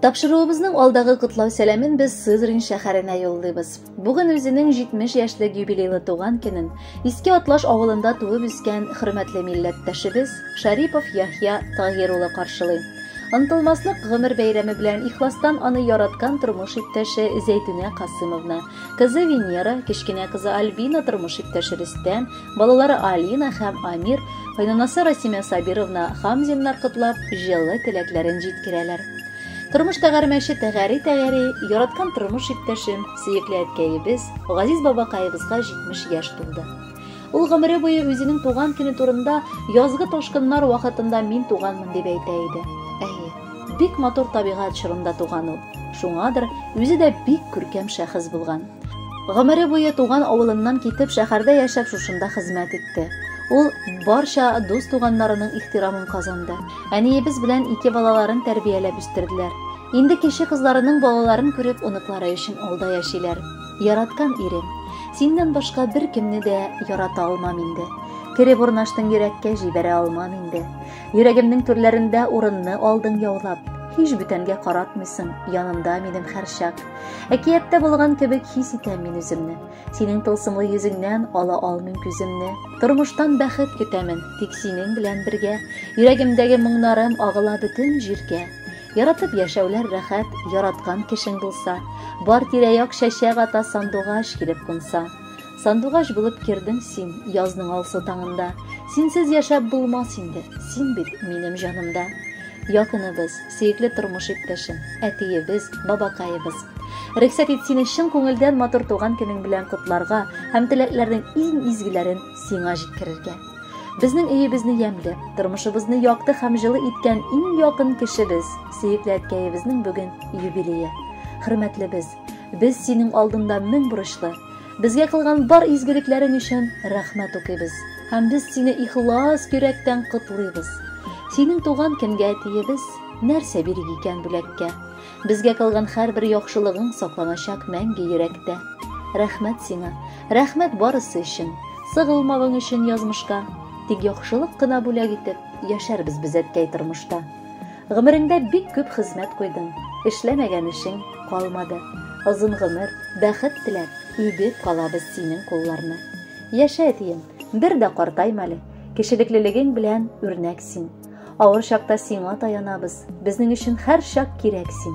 Тапшыруыбызның алдагы котлау сәламен без Сызрань шәһәренә юллыйбыз. Бүген үзенең 70 яшьлек юбилейлы туган көнен Иске Атлаш авылында туып үскән хөрмәтле милләттәшебез Шарипов Яхья Таһир улы каршылый. Онытылмаслык гомер бәйрәме белән ихластан аны яраткан тормыш иптәше Зәйтүнә Касымовна, кызы Венера, кечкенә кызы Альбина, тормыш иптәше Рөстәм, балалары Алина һәм Амир, кайнанасы Расимә Сабировна Хамзиннар котлап, җылы теләкләрен җиткерәләр. Тормыш тәгәрмәче тәгәри-тәгәри, яраткан тормыш иптәшем, сөекле әткәебез, газиз бабакаебызга 70 яшь тулды. Ул гомере буе үзенең туган көне турында язгы ташкыннар вакытында мин туганмын дип әйтә иде. Әйе, бик матур табигать чорында туган ул. Шуңадыр, үзе дә бик күркәм шәхес булган. Гомере буе туган авылыннан китеп, шәһәрдә яшәп шушында хезмәт итте. Ул барча дус-туганнарының ихтирамын казанды. Әниебез белән ике балаларын тәрбияләп үстерделәр. Инде кече кызларының балаларын күреп, оныклары өчен алда яшиләр. Яраткан ирем, синнән башка беркемне дә ярата алмам инде. Кереп урнаштың йөрәккә, җибәрә алмам инде. Йөрәгемнең түрләрендә урынны алдың яулап. Һич бүтәнгә каратмыйсың, янымда минем һәрчак. Әкияттә булган кебек хис итәм мин үземне. Синең тылсымлы йөзеңнән ала алмыйм күземне. Тормыштан бәхет көтәмен, тик синең белән бергә. Йөрәгемдәге моңнарым агыла бөтен җиргә. Яратып яшәүләр рәхәт, яраткан кешең булса. Бар тирә-як чәчәк ата, сандугач килеп кунса. Сандугач булып кердең син язның алсу таңында. Синсез яшәп булмас инде, син бит минем җанымда. Якыныбыз, сөекле тормыш иптәшем, әтиебез, бабакаебыз. Рөхсәт ит сине чын күңелдән матур туган көнең белән котларга һәм теләкләрнең иң изгеләрен сиңа җиткерергә. Безнең өебезне ямьле, тормышыбызны якты һәм җылы иткән иң якын кешебез, сөекле әткәебезнең бүген юбилее. Хөрмәтлебез, без синең алдында мең бурычлы. Безгә кылган бар изгелекләрең өчен рәхмәт укыйбыз һәм без сине ихлас йөрәктән котлыйбыз. Синең туган көнгә әтиебез нәрсә бирик икән бүләккә? Безгә кылган һәрбер яхшылыгың сакланачак мәңге йөрәктә. Рәхмәт сиңа, рәхмәт барысы өчен, сыгылмавың өчен язмышка. Тик яхшылык кына бүләк итеп, яшәрбез без әткәй тормышта. Гомереңдә бик күп хезмәт куйдың, эшләмәгән эшең калмады. Озын гомер, бәхет теләп, үбеп калабыз синең кулларны. Яшә, әтием, бер дә картайма әле, кешелеклелегең белән үрнәк син. Авыр чакта сиңа таянабыз, безнең өчен һәр чак кирәк син.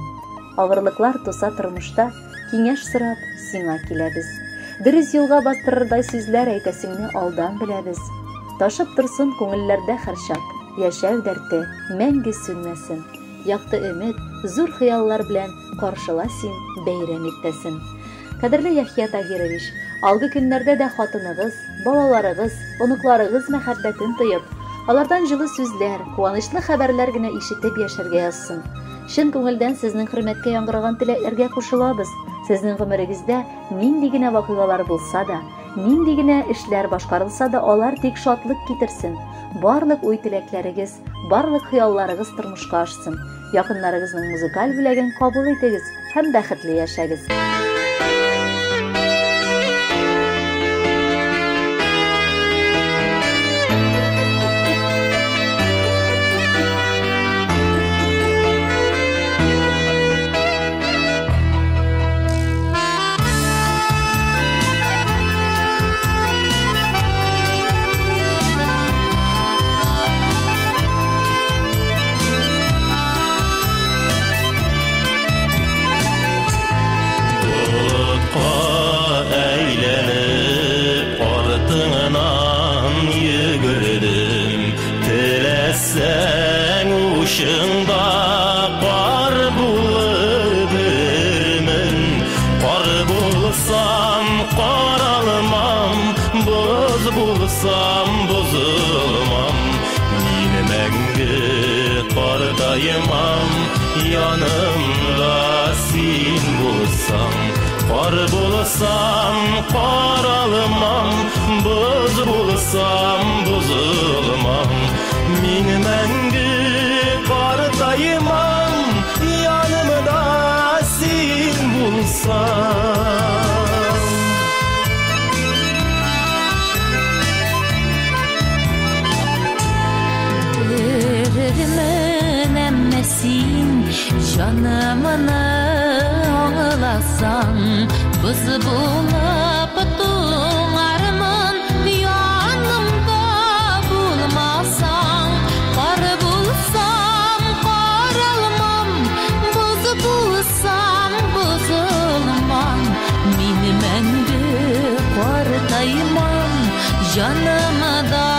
Авырлыклар туса тормышта, киңәш сорап сиңа киләбез. Дөрес юлга бастырырдай сүзләр әйтәсеңне алдан беләбез. Ташып торсын күңелләрдә һәрчак, яшәү дәрте мәңге сүнмәсен. Якты өмет, зур хыяллар белән каршыла син бәйрәм иртәсен. Кадерле Яхья Тагирович, алгы көннәрдә дә хатыныгыз, балаларыгыз, оныкларыгыз мәхәббәтен тоеп, алардан җылы сүзләр, куанычлы хәбәрләр генә ишетеп яшәргә язсын. Чын күңелдән сезнең хөрмәткә яңгыраган теләкләргә кушылабыз. Сезнең гомерегездә нинди генә вакыйгалар булса да, нинди генә эшләр башкарылса да, алар тик шатлык китерсен. Барлык уй-теләкләрегез, барлык хыялларыгыз тормышка ашсын. Якыннарыгызның музыкаль бүләген кабул итегез һәм бәхетле яшәгез. Yanımda sin bulsam, kar bulsam karalmam, buz bulsam bozulmam. Min мәңге картаймам, yanımda син булсаң. Син Җанымны аңласаң, боз булып туңармын, янымда булмасаң. Кар булсам, каралмам, боз булсам, бозылмам. Мин мәңге картаймам, җанымда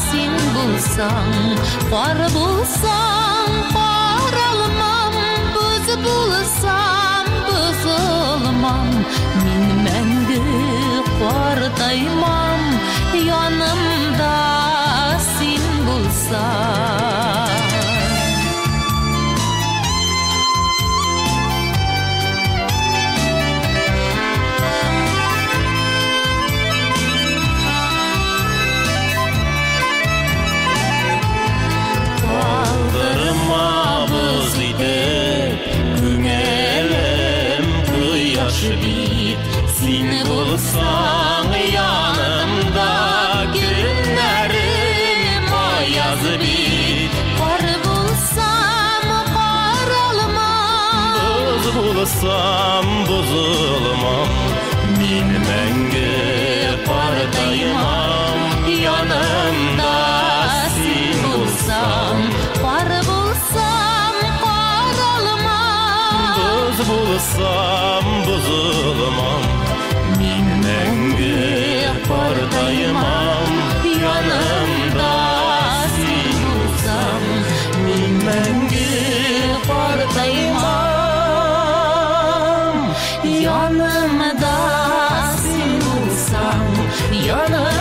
син булсаң. Кар булсам, каралмам, боз булсам, бозылмам. Мин мәңге картаймам, янымда син булсаң. Калдырмабыз итеп, күңелем кояш бит. Син булсаң янымда, көннәрем аяз бит. Кар булсам, каралмам, Боз булсам, бозылмам. Мин мәңге картаймам, янымда син булсаң. Кар булсам, каралмам, Боз булсам, бозылмам. Мин мәңге картаймам, янымда син булсаң. Мин мәңге картаймам, янымда син булсаң, янымда.